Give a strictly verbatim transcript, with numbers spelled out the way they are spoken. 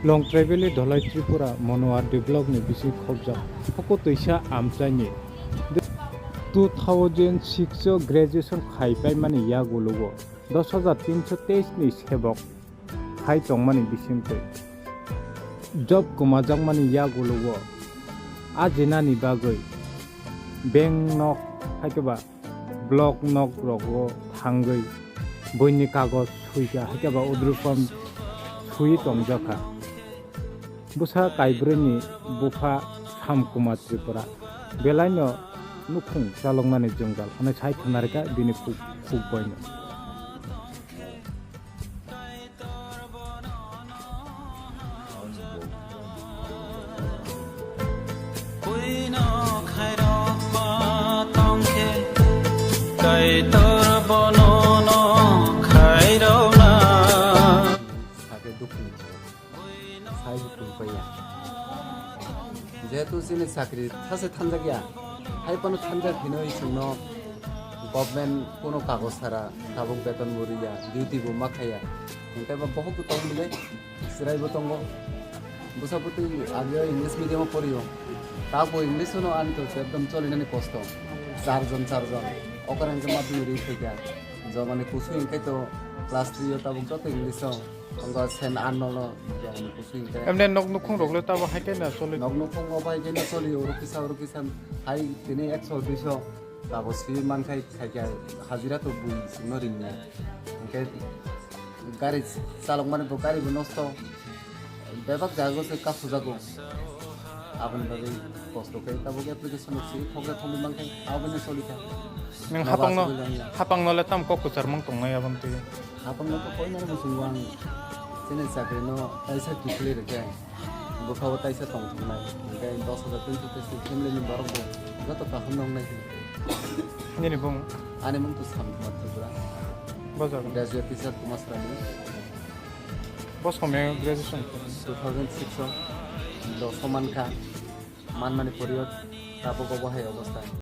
Longtrai Valley Dholai Tripura Monoardi block ni bising khobjak Hoko Twisa Amchaini two thousand six o graduation khai paimani yagulo o dos hajar tinso teis ni sebok khai tongmani bisingtwi job kwmajakmani yagulo o ajinani bagwi bank nok haikhe ba block nok rogo thangwi buini kagoj suikha haikhe ba udrupon sui tongjakha. Bwsa kaibrwini bupha Samkumar Tripura belaino nukhung chaloknani jwngjal hwnwi sai thumnarikha bini khuk-, khukboino. Kaitor bono no khairokna. Sakhe dukhu ni sai bo tong paiya. Jehetu chini chakri thase thanjak ya, hai phano thanjak hinwi chwngno government kuno kagoj sara tabuk beton bo rwya, duty bo ma khaiya. Hwnkhe bo bohok tong bile chwrai bo tongo. Bwsa bwtwi agyo English medium o porio. Tabo English no ani to ekdom cholinani kosto. Charjon, charjon. Okora hwnkhe madhyamik rwi phaikha. Jomani kusu hwnkhe to class three o tabuk joto English o. Tongo sen ar nono jomani kusu hwnkhe. Emne nok nukhung rok le tabo hai khe na choli. Nok nukhung o bai khe na choli, oro kisa, oro kisa. Hai tini ekso, duiso. Tabuk si mankhai khaikha hajira to bui sungno ringya. Hwnkhe gari chalokmani bo gari bo nosto. Bebak jaga se kasu jago. Aboni bagwi kosto khe tabuk application si thokre thongwi mankhe aboni solikha. Nwng hapangno, hapangno le tam kok kwchar mang tongnai aboni twi. Hapangno to koinani muchungo ang chini chakrino kaisa kiphilwi rwkhe. Bwkhao taisa tong thoknai. Hwnkhe dos hajar twenty twenty family ni borok bo joto kaham nong nai. Nini bung? Ani mung to Samkumar Tripura. Bojak. Graduate teacher Kumasrani. Bo someo graduation. Two thousand six o. Do soman kha. Manmani period. Tabuk obo hai obostha.